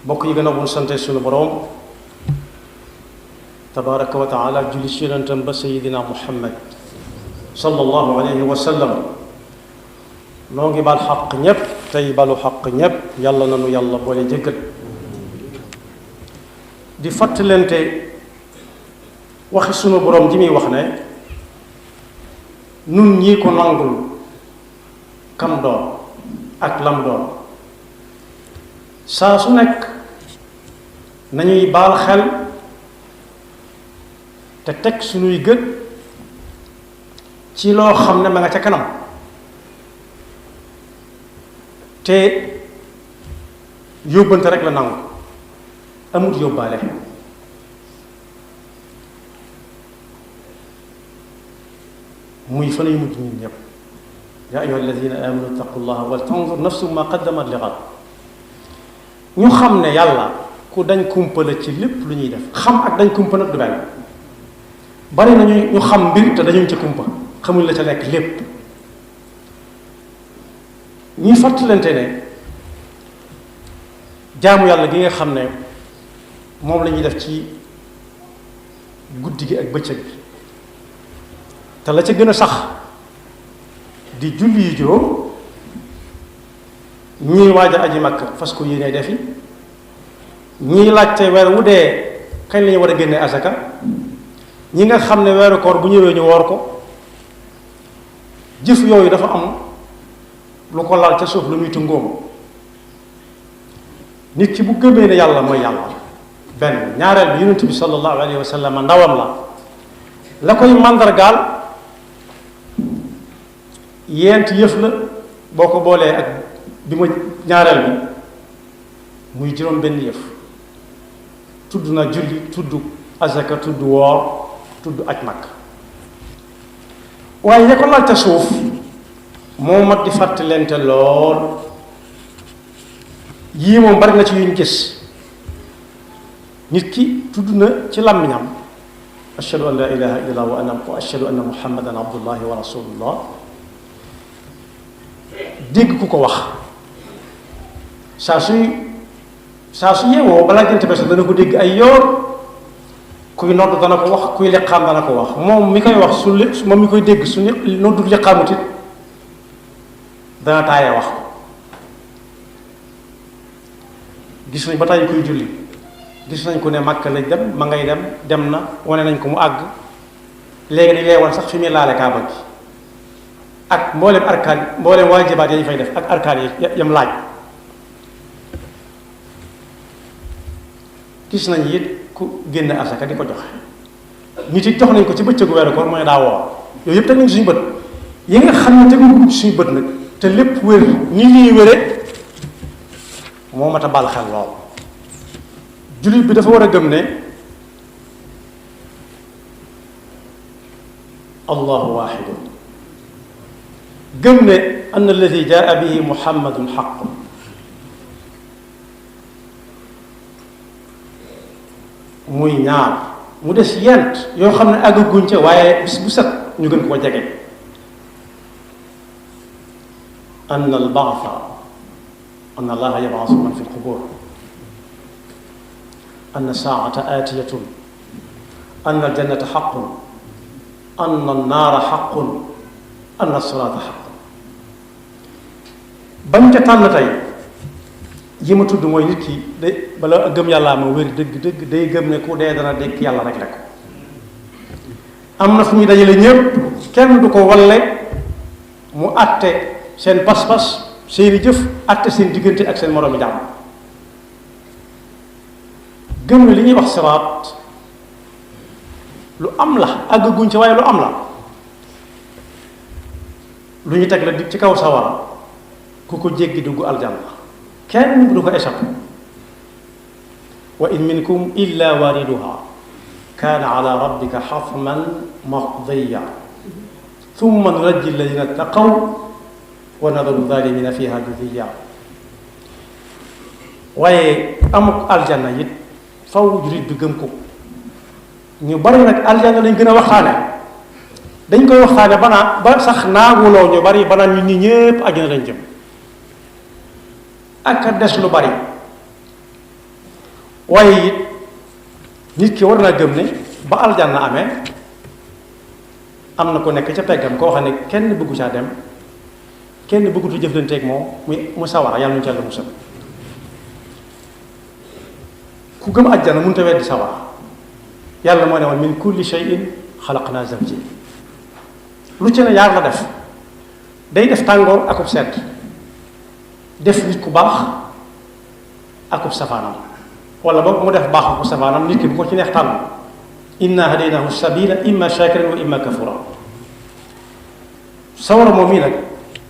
bokk yi gën a bu sante sunu boroom tabaraka wa taala julli ci yonentam ba sayidina muhammad sallallahu alayhi wa sallam noo ngi baal xaq ñépp tey balu xaq ñépp yàlla nanu yàlla boole jéggal di fàttalente waxi sunu boroom ji muy wax ne nun ñii ko nangul kam doon ak lam doon saa su nekk nañuy baal xel te teg suñuy gët ci loo xam ne ma nga ca kanam te yóbbante rek la nangu amut yóbbaale muy fa lay mujj ñun ñëpp yaa ayyuha alladina amanu ittaqullaha wal tanzur nafsum ma qaddamat li ghad ñu xam ne yàlla ku dañ kumpa la ci lépp lu ñuy def xam ak dañ kumpa nag du benn bari nañu ñu xam mbir te dañuy ca kumpa xamuñ la ca nekk lépp ñuy fàttalante ne jaamu yàlla gi nga xam ne moom la ñuy def ci guddi gi ak bëccëg bi te la ca gën a sax di julli yu juróom ñii waaj a aji Makka fas ko yéene defi ñii laajte weer wu dee kañ la ñu war a génne asaka ñi nga xam ne weeru koor bu ñëwee ñu woor ko jëf yooyu dafa am lu ko laal ca suuf lu muy tëngoom nit ki bu gëmee ne yàlla mooy yàlla benn ñaareel bi yonent bi sallallahu alayhi wa sallam ndawam la koy màndargaal yent yëf la boo ko boolee ak bi ma ñaareel bi muy juróom benn yëf tudd na julli tudd azaka tudd woor tudd aj Makka waaye ya ko laal ca suuf moo mat di fàttalente lool yii moom bari na ci yuñ gis nit ki tudd na ci làmmiñam ashhadu an la ilaha illallah wa ashhadu anna muhammadan abdullahi wa rasulullah dégg ku ko wax saa su yeewoo balaa jant bés dana ko dégg ay yoon kuy nodd dana ko wax kuy liqaam dana ko wax moom mi koy wax moom mi koy dégg su noddu liqaamut it dana taaye wax gis nañ ba tàyyi kuy julli gis nañ ko ne Makka lañ dem ma ngay dem na wane nañ ko mu àgg léegi dañ lay wan sax fi muy laale kaaba gi ak mboolem arkaan mboolem waajibaat yañ fay def ak arkaan yi yam laaj gis nañ it ku génn asaka di ko joxe nit it jox nañ ko ci bëccëgu weeru koor mooy daa woor yooyu yëpp teg nañ suñu bët yi nga xam ne teguñu suñu bët nag te lépp wér ni ñuy wére moo mat a bàll xel lool jullit bi dafa war a gëm ne allahu waaxidun gëm ne anna alladi jaa bihi muhammadun xaqun muy ñaar mu des yent yoo xam ne àggaguñ ca waaye bis bu set ñu gën koo jege ann albaasa ann allaha yabaasu man fi lqubur ann saata aatiyatun ann aljannata xaqun ann annaara xaqun ann asiraata xaqun bañ ca tànn tey yi ma tudd mooy nit ki day bala gëm yàllaa ma wér dëgg day gëm ne ku dee dana dekk yàlla rek la ko am na fu muy dajale ñépp kenn du ko walle mu àtte seen pas-pas seeni jëf àtte seen diggante ak seen moroomi jàmm gëm ne li ñuy wax siraat lu am la àggaguñ ci waaye lu am la lu ñu teg la ci kaw sawara ku ko jéggi dugg aljanna kenn du ko échappé wa in minkum illa wariduha kaana ala rabbika xatman maqdiya thumma nunajji alladina taqaw wa nadaru zalimina fiha juthiya waaye amuk aljanna it faw jurit bi gëm ko ñu bari nag aljanna lañ gën a waxtaane dañ koy waxtaane ba sax naaguloo ñu bari banaan ñu ñi ñépp àjjana lañ jëm ak a des lu bari waaye it nit ki war naa gëm ne ba aljanna amee am na ko nekk ca peggam koo xam ne kenn bëggu caa dem kenn bëggutu jëflanteeg moom mu sawara yàlla ñu ca la musal ku gëm àjjana mënut a weddi sawara yàlla moo ne woon min kulli shay'in xalaqnaa zawjayn lu ci ne yaar la def day def tàngoor akub sedd def nit ku baax akub safaanam wala boog mu def baax akub safaanam nit ki bu ko ci neex tànn inna hadaynahu sabila imma shakiran wa imma kafura sawara moom mii nag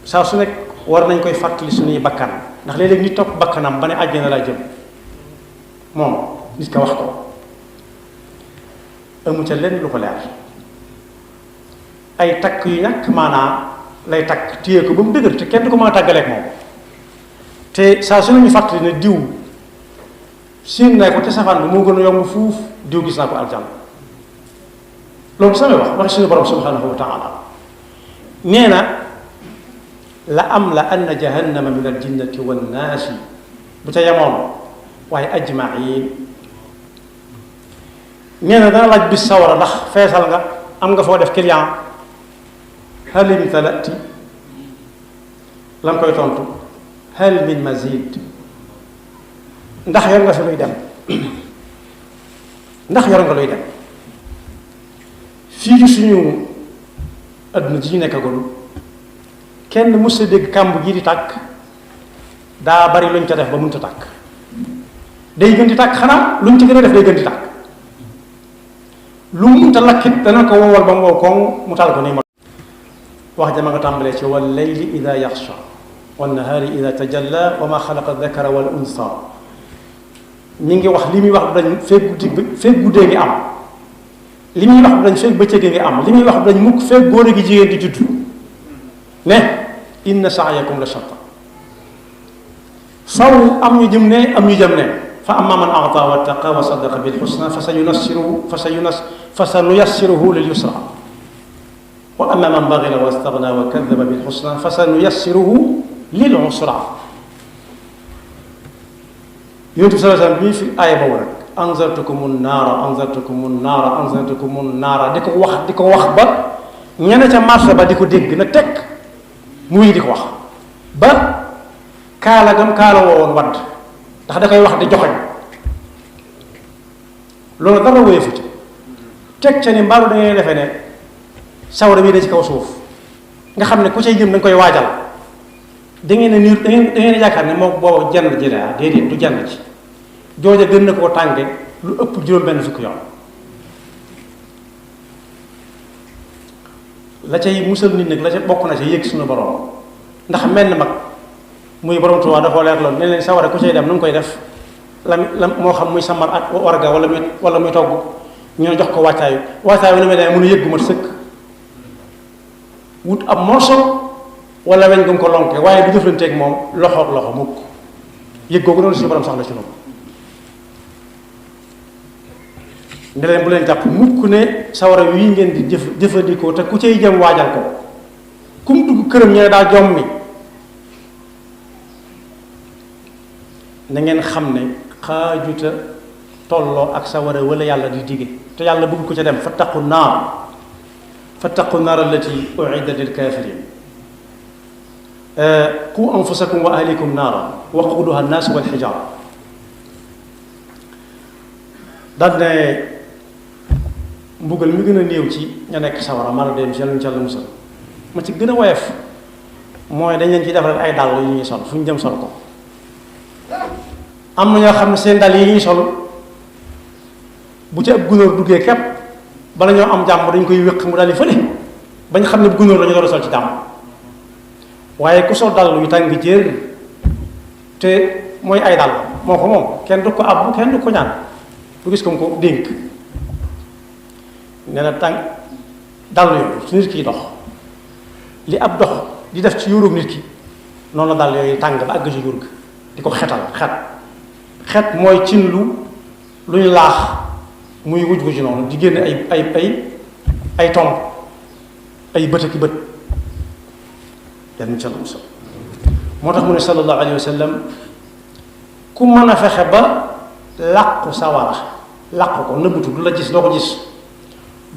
saa su nekk war nañ koy fàttali suñuy bakkan ndax léeg-léeg nit topp bakkanam ba ne àjjana laa jëm moom nit ka wax ko amu ca lenn lu ko leer ay takk yu ñàkk maanaa lay takk téye ko ba mu dëgër te kenn du ko mën a tàggaleeg moom te saa su nañu fàttali ne diw siin naa ko te safaan bi moo gën a yomb fuuf diw gis naa ko aljanna loolu samay wax suñu borom subhanahu wa taala nee na la am la anna jahannama min al jinnati wan naasi bu ca yemoon waaye ajmain nee na dana laaj bis sawara ndax feesal nga am nga foo def client hal imtalati lan koy tontu hal min mazid ndax yor nga fi luy dem ndax yor nga luy dem fii ci suñu adduna ji ñu nekkagul kenn mës a dégg kàmb gi di tàkk daa bari luñ ca def ba mënta tàkk day gën di tàkk xanaa luñ ci gën a def day gën di tàkk lu mënta lakkit dana ko wowal ba mu wow koŋ mu taal ko nii ma wax jama nga tàmbalee ci wal layli ida yaxsha wan nahaari ida tajalla wa ma xalaqa dakara wal unsa ñi ngi wax li muy wax du dañ feeg guddee ngi am li muy wax du dañ feeg bëccëgee ngi am li muy wax du dañ mukk feeg góor gi jigéen di judd ne inna sa'yakum la shatta faw am ñu jëm ne am ñu jëm ne fa amma man a'ta wattaqa wa saddaqa bil husna fa sanuyassiruhu lil yusra wa amma man baghila wastaghna wa kadhaba bil husna fa sanuyassiruhu lil usra yonent bi sallallahu alayhi wasallam bii fi aaya boobu rek anzartukumun naara di ko wax ba ñene ca marché ba di ko dégg na tekk muy di ko wax ba kaala gam kaala woowoon wadd ndax da koy wax di joxoñ loolu dara wéyefu ci teg ca ni mbaaru da ngay defee ne sawara bii da ci kaw suuf nga xam ne ku cay jëm da nga koy waajal da ngeen ne niir da ngeen yaakaar ne moo boobu jenn ji daa déedéet du jenn ci jooja gën na koo tànge lu ëpp juróom-benn fukki yoon la cay musal nit nag la ca bokk na ca yëg suñu borom ndax mel na mag muy borom Tuubaa dafa leer loolu ne leen sawara ku cay dem nu ngi koy def la moo xam muy samar ak warga wala muy togg ñoo jox ko wàccaayu wàccaayu ni muy demee mën a yëggu mat sëkk wut ab morso wala weñ gum ko lonke waaye du jëflanteeg moom loxoog loxo mukk yëg googu noonu suñu borom sax la ci noonu ne leen bu leen jàpp mukk ne sawara wii ngeen di jëfandikoo te ku cay jëm waajal ko kum dugg këram ñee daa jommi na ngeen xam ne xaajuta tolloo ak sawara wala yàlla di dige te yàlla bëgg ko ca dem fattaqu naar allati u'iddat lil kafirin qu anfusakum wa ahlikum naara waquduha an-nas wal hijara daal ne mbugal mi gën a néew ci ña nekk sawara mara dem ci yàlla musal ma ci gën a woyof mooy dañ leen ci defaral ay dàll yu ñuy sol fu ñu jëm sol ko am na ñoo xam ne seen dàll yi ñuy sol bu ci ab gunóor duggee képp bala ñoo am jàmm dañ koy wéq mu daal di fële bañ xam ne bu gunóor la ñu door a sol ci jàmm waaye ku sol dàll yu tàng jër te mooy ay dàll moo ko moom kenn du ko ab kenn du ko ñaan du gis ko mu ko dénk nee na tàng dàll yooyu su nit kiy dox li ab dox di def ci yuróog nit ki noonu la dàll yooyu tàng ba àgg ci yur gi di ko xetal xet mooy cin lu ñu laax muy wuj wuj noonu di génne ay tomb ay bët aki bët yan ca la musal moo tax mu ne sallallahu alayhi wa sallam ku mën a fexe ba làqu sawara làqu ko nëbbutu du la gis doo ko gis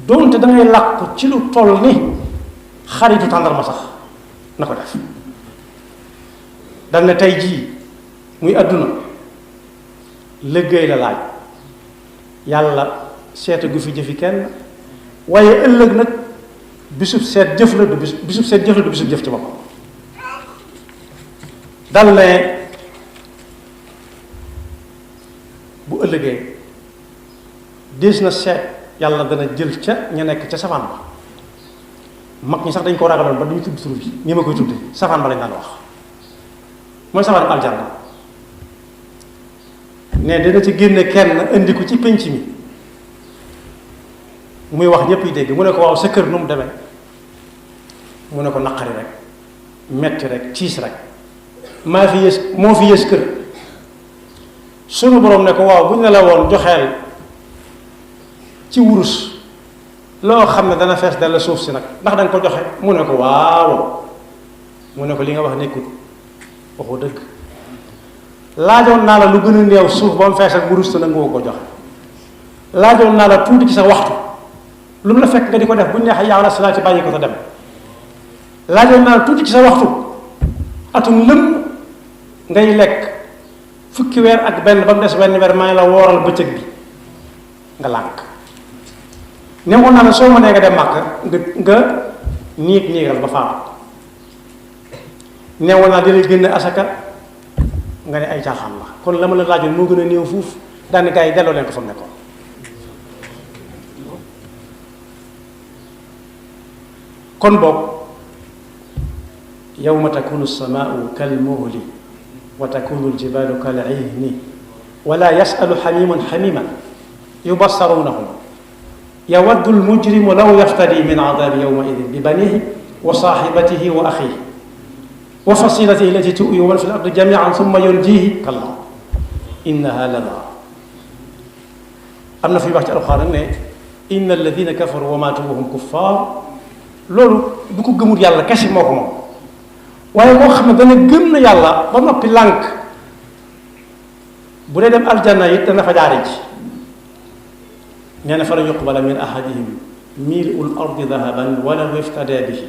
doonte da ngay làqu ci lu toll ni xaritu tàndarma sax na ko def dal ne tey jii muy àdduna liggéey la laaj yàlla seeta gu fi jëfi kenn waaye ëllëg nag bisub seet jëf la du bisub seet jëf la du bisub jëf ci boppam dal ne bu ëllëgee des na seet yàlla dana jël ca ña nekk ca safaan ba mag ñi sax dañ koo ragaloon ba duñu tudd tur bi ñi ma koy tudde safaan ba lañ daan wax mooy safaan aljanna ne dana ci génne kenn indi ko ci penc mi muy wax ñëpp yi dégg mu ne ko waaw sa kër nu mu demee mu ne ko naqari rek metti rek tiis rek maa fi yées moo fi yées kër sunu borom ne ko waaw bu ñu ne la woon joxeel ci wurus loo xam ne dana fees dal la suuf si nag ndax danga ko joxe mu ne ko waaw mu ne ko li nga wax nekkut waxoo dëgg laajoon naa la lu gën a néew suuf ba mu fees ak wurus te nangoo ko joxe laajoon naa la tuuti ci sa waxtu lu mu la fekk nga di ko def bu ñu neexee yaa la salaati bàyyi ko sa dem laajoon naa la tuuti ci sa waxtu atum lëm ngay lekk fukki weer ak benn ba mu des wenn weer maa ngi la wooral bëccëg bi nga lànk newoon naa ne soo mënee nga dem màkk nga niigal ba faatu newoon naa dina génn asaka nga ne ay caaxaan la kon la ma la laajoon moo gën a néew fuuf daani gaa yi delloo leen ko fa mu nekkoon kon boog yawma takunu as-samaa'u kal-muhli wa takunu al-jibaalu kal-'ihni wa laa yas'alu hamiimun hamiiman yubassarunahum yawaddu al-mujrimu law yaftadi min 'adaabi yawma'idhin bi baniihi wa saahibatihi wa akhiihi wa fasilatihi allati tu'wi wa man fil ardi jamii'an thumma yunjiihi kallaa innahaa ladaa am na fi wax ci Alxuraan ne inna alladhiina kafaruu wa maatuu wa hum kuffaar loolu du ko gëmul yàlla kese moo ko moom waaye koo xam ne dana gëm na yàlla ba noppi lànk bu dee dem aljanna it dana fa jaare ji nee na fa la yuqbala min ahadihim mil'ul ardi dahaban walaw iftada bihi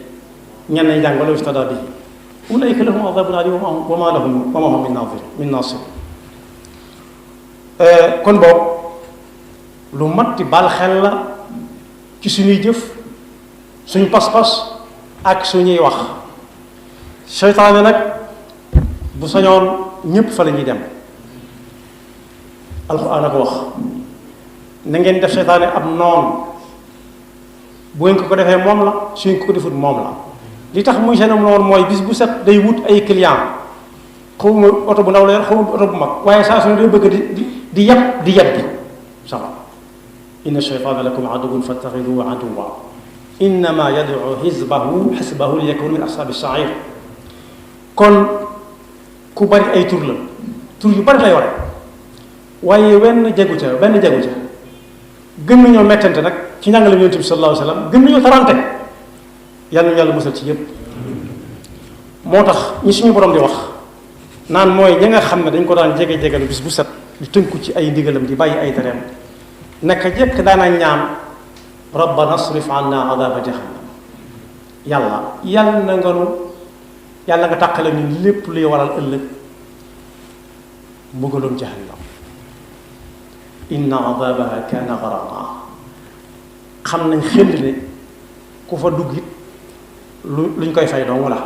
ñenn ñi jàng walaw iftada bihi ulaika lahum adabun alim wa ma lahum min nasir kon boobu lu mat di bal xel la ci suñuy jëf suñu pas-pas ak suñuy wax seytaane nag bu sañoon ñépp fa la ñuy dem alxuraan a ko wax na ngeen def seytaane ab noon bu ngeen ko defee moom la su ngeen ko defut moom la li tax muy seen noonu mooy bis bu set day wut ay client xawma oto bu ndaw la yor xawma oto bu mag waaye saa suñu day bëgg di yab bi sama inna sheytaana lakum aduwwun fattaxiduhu aduwwa innama yad'u xisbahu liyakunu min ashaabi sair kon ku bari ay tur la tur yu bari lay ware waaye benn jegu ca gën nañoo mettante nag ci njàngale Yonent bi sallallahu alayhi wa sallam gën nañoo tarante yàlla nañu yàlla musal ci yépp moo tax ñi suñu borom di wax naan mooy ñi nga xam ne dañ ko daan jege-jegalu bis bu set di tënku ci ay ndigalam di bàyyi ay tereem naka jekk daana ñaan rabbana asrif anna adaba jahannam yàlla nga tàqale ñu lépp luy waral ëllëg mbugalum jahannam inna adabaha kaana gharama xam nañ xel ne ku fa dugg it luñ koy fay dong la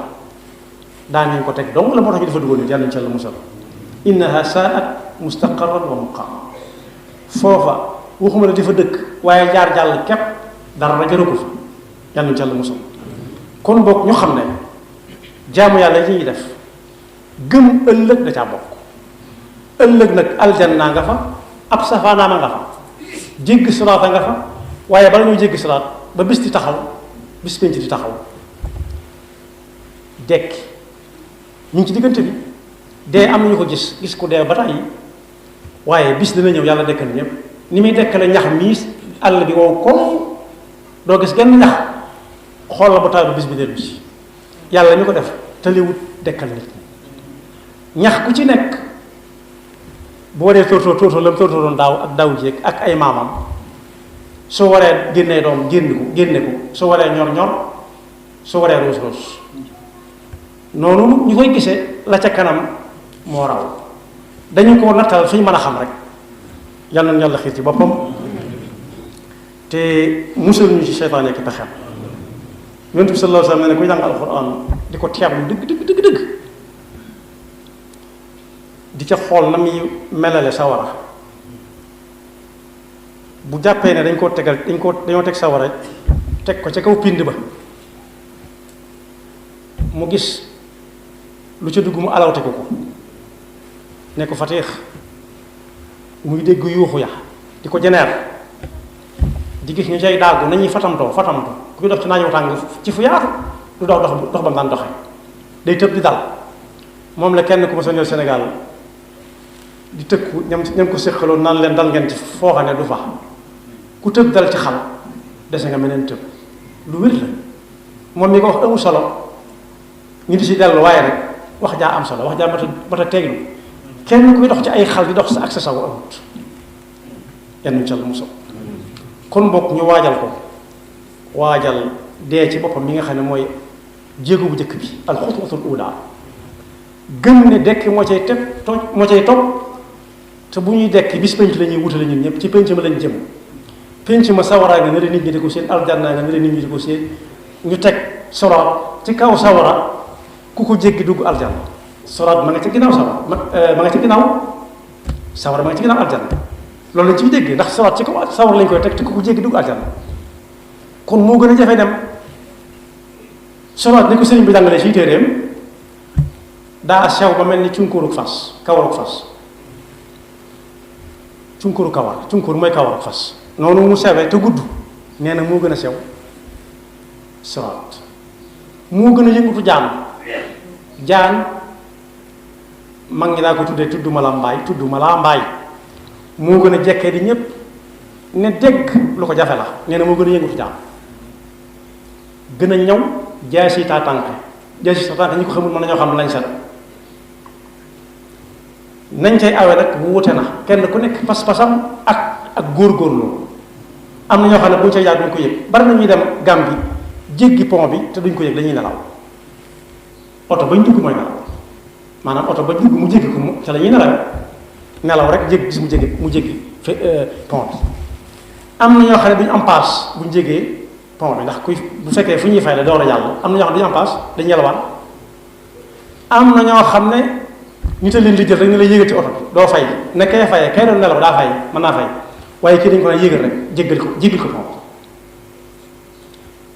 daan nañ ko teg dong la moo tax ñu dafa duggoon nit yàlla nañ ci yàlla musal innaha saat mustaqarran wa muqama foofa waxuma la dafa dëkk waaye jaar jàll képp dara na jëru ko fa yàlla nañ ci yàlla musal kon boog ñu xam ne jaamu yàlla yi ñuy def gëm ëllëg da caa bokk ëllëg nag aljanna nga fa ab safaanaama nga fa jéggi siraata nga fa waaye bala ñuy jéggi siraat ba bis di taxaw bis penc di taxaw dekki ñu ngi ci diggante bi dee am nañu ko gis ku dee ba tàyyi waaye bis dina ñëw yàlla dekkal ñëpp ni muy dekkale ñax miis àll bi wow ko doo gis genn ñax xool la ba taal ba bis bi dellu si yàlla ñu ko def tëliwut dekkal nit ñi ñax ku ci nekk boo dee tóortóor la mu tóortóoroon daaw ak daaw jéeg ak ay maamam su waree génnee doom génne ko su waree ñor su waree ruus noonu ñu koy gisee la ca kanam moo raw dañu ko nattal fi ñu mën a xam rek yal nañu yàlla xiir ci boppam te musal ñu ci seytaane ki pexem yonent bi sallallahu alayhi wa sallam ne ku jàng alxuraan di ko teewlu dëgg di ca xool na muy melale sawara bu jàppee ne dañoo teg sawara teg ko ca kaw pind ba mu gis lu ca dugg mu alawte ko ne ko fatiix muy dégg yuuxu ya di ko jeneer di gis ñu cay daagu nañuy fatamtoo kuy dox ci naaju tàng ci fu yaatu du dox ba mu daan doxe day tëb di dal moom la kenn ku ma sonal Sénégal di tëkku ñam ko séqaloon naan leen dal ngeen ci foo xam ne du fa ku tëb dal ci xal dese nga meneen tëb lu wér la moom mi ko wax amul solo ñu di si dellu waaye rek wax jaa am solo wax jaa mata teeglu kenn kuy dox ci ay xal di dox sa ak sa sago amut yenn ca la musal kon bokk ñu waajal dee ci boppam mi nga xam ne mooy jéego bu njëkk bi alxutwatul ula gëm ne dekk moo cay topp te bu ñuy dekk bis penc la ñuy wutale ñun ñëpp ci penc ma lañ jëm penc ma sawaraa nga ne la nit ñi di ko seen aljanna nga ne la nit ñi di ko seen ñu teg soraat ci kaw sawara ku ko jéggi dugg aljanna soraat ma nga ca ginnaaw sawara ma nga ca ginnaaw sawara ma nga ca ginnaaw aljanna loolu lañ ciy dégg ndax soraat ci kaw sawara lañ koy teg te ku ko jéggi dugg aljanna kon moo gën a jafe dem soraat ni ko sëriñ bi jàngalee ci téeréem daa sew ba mel ni cunkóoru fas kawaruk fas cunkóoru kawar cunkóor mooy kawaruk fas noonu mu sewee te gudd nee na moo gën a sew soraat moo gën a yëngutu jaan mag ñi daa ko tuddee tudd ma la mbaay moo gën a jekkee di ñépp ne dégg lu ko jafe la nee na moo gën a yëngutu jaan gën a ñaw jaasi tànk ñi ko xamul mën nañoo xam lañ set nañ cay awe nag bu wute na kenn ku nekk pas-pasam ak góor-góorlu am na ñoo xam ne bu ñu cay jaar duñ ko yëg bari na ñuy dem Gàmbi jéggi pont bi te duñ ko yëg dañuy nelaw oto bañ dugg mooy nelaw maanaam oto ba dugg mu jéggi ko ca la ñuy nelaw rek jéggi gis mu jéggi pont bi am na ñoo xam ne duñu am paas buñ jéggee pont bi ndax kuy bu fekkee fu ñuy fay la door a jàll am na ñoo xam ne duñu am paas dañuy yelwaan am na ñoo xam ne ñu te leen di jël rek ñu lay yégal ci oto bi doo fay ne kay fayee kay doon nelaw daa fay mën naa fay waaye kii dañ ko ne yégal rek jéggal ko pont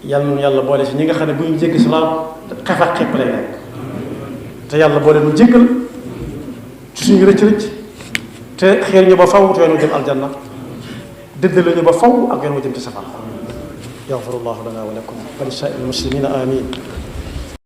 yàlla boole si ñi nga xam ne bu ñu jéggi si la xef ak xepp lay nekk te yàlla boole nu jéggal ci suñu rëcc te xeer ñu ba faw te yoon wu jëm aljanna dëddale ñu ba faw ak yoon wu jëm ci safara yaxfirullahu lana wa lakum wa li saa'iril muslimina amin